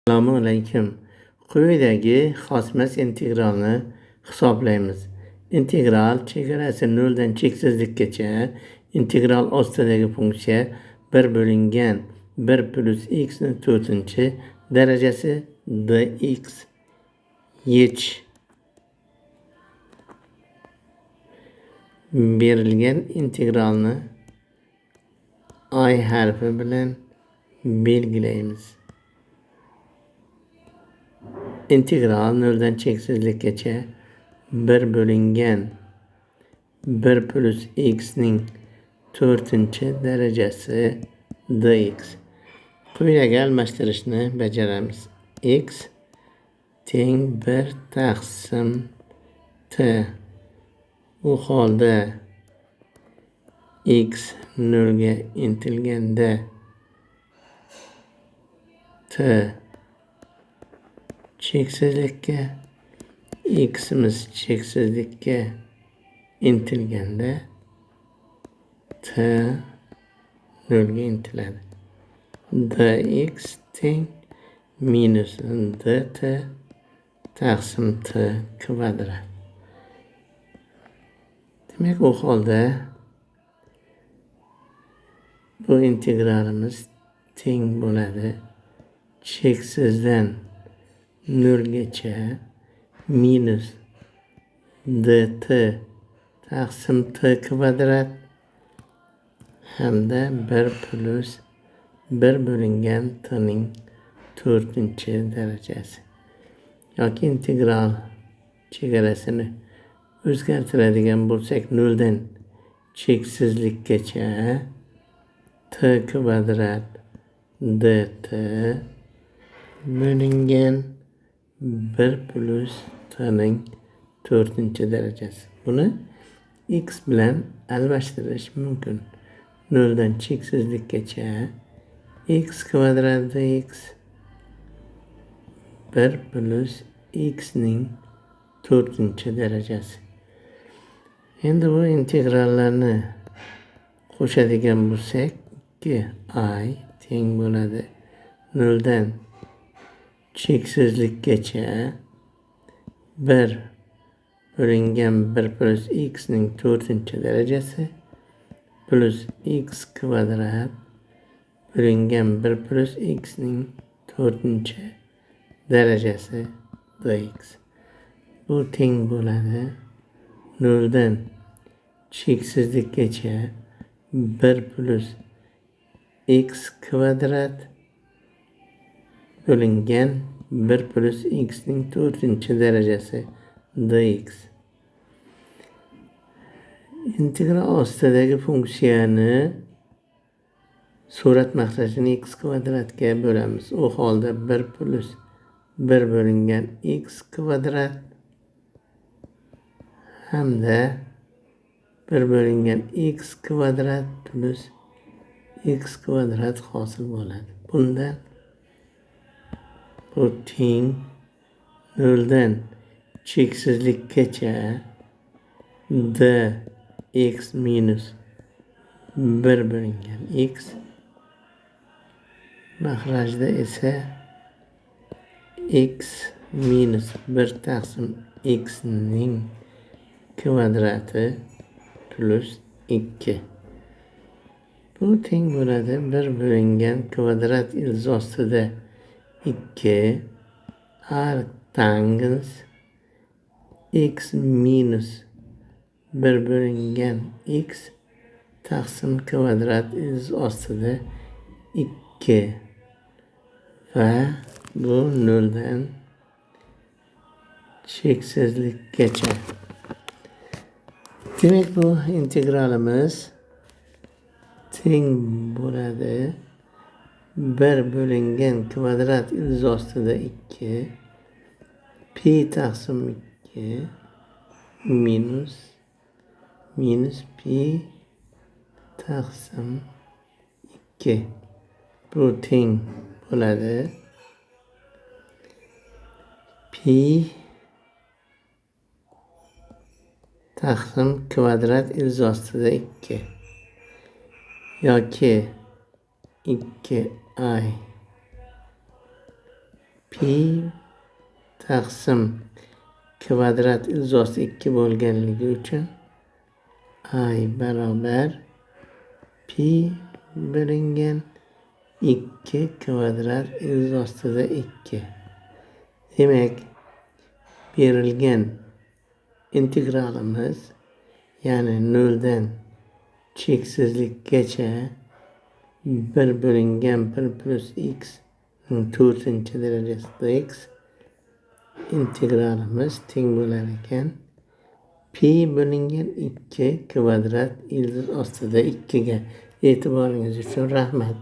Assalomu alaykum. Quyidagi xosmas integralni hisoblaymiz. Integral chegarasi 0 dan cheksizlikkacha integral ostidagi funksiya 1 bo'lingan 1 plus x ni 4-darajasi dx yech. Berilgan integralni i harfi bilan belgilaymiz. Integral 0 dan cheksizlikkacha 1 bo'lingan 1 plus x ning 4-darajasi dx. Quyidagi almashtirishni bajaramiz. X teng 1 taqsim t. U holda x 0 ga intilganda t cheksizlikka, x'imiz cheksizlikka intilganda t 0 ga intiladi. Dx teng minus dt taqsim t kvadrat. Demak, u holda bu integralimiz teng bo'ladi cheksizdan 0 gacha minus dt taqsim t kvadrat hamda 1 plus 1 bo'lingan t ning 4-darajasi. Yoki integral chegarasini o'zgartiradigan bo'lsak 0 dan cheksizlikkacha t kvadrat dt bo'lingan 1 plus t ning 4-darajasi. Buni x bilan almashtirish mumkin. 0 dan cheksizlikkacha x kvadrat dx 1 plus x ning 4-darajasi. Endi bu integrallarni qo'shadigan bo'lsak 2i teng bo'ladi 0 dan cheksizlikkacha 1 bo'lingan 1 plus x ning 4-darajasi plus x kvadrat bo'lingan 1 plus x ning 4-darajasi dx. Bu teng bo'ladi 0 dan cheksizlikkacha 1 plus x kvadrat bo'lingan 1 plus x ning 4-darajasi dx. Integral ostidagi funksiyani surat mahrajini x kvadratga bo'lamiz. U holda 1 plus 1 bo'lingan x kvadrat hamda 1 bo'lingan x kvadrat plus x kvadrat hosil bo'ladi. Bundan bu teng 0 dan cheksizlikkacha d x minus 1 bo'lingan x mahrajda esa x minus 1 taqsim x ning kvadrati plus 2. Bu teng bo'ladi 1 bo'lingan kvadrat ildiz ostida 2 arctangens x minus 1 bo'lingan x taqsim kvadrat ildiz ostida 2 va bu 0 dan cheksizlikkacha. Demak, bu integralimiz teng bo'ladi 1 bo'lingan kvadrat ildiz ostida 2 pi taqsim 2 minus pi taqsim 2. Bu teng bo'ladi pi taqsim kvadrat ildiz ostida 2 yoki 2i pi taqsim kvadrat ildiz 2 bo'lganligi uchun i barobar pi bo'lingan 2 kvadrat ildiz ostida 2. Demak, berilgan integralimiz, ya'ni 0 dan cheksizlikkacha 1 bo'lingan 1 plus x 4 darajasi dx integralimiz teng bo'lar ekan pi bo'lingan 2 kvadrat ildiz ostida 2 ga. E'tiboringiz uchun rahmat.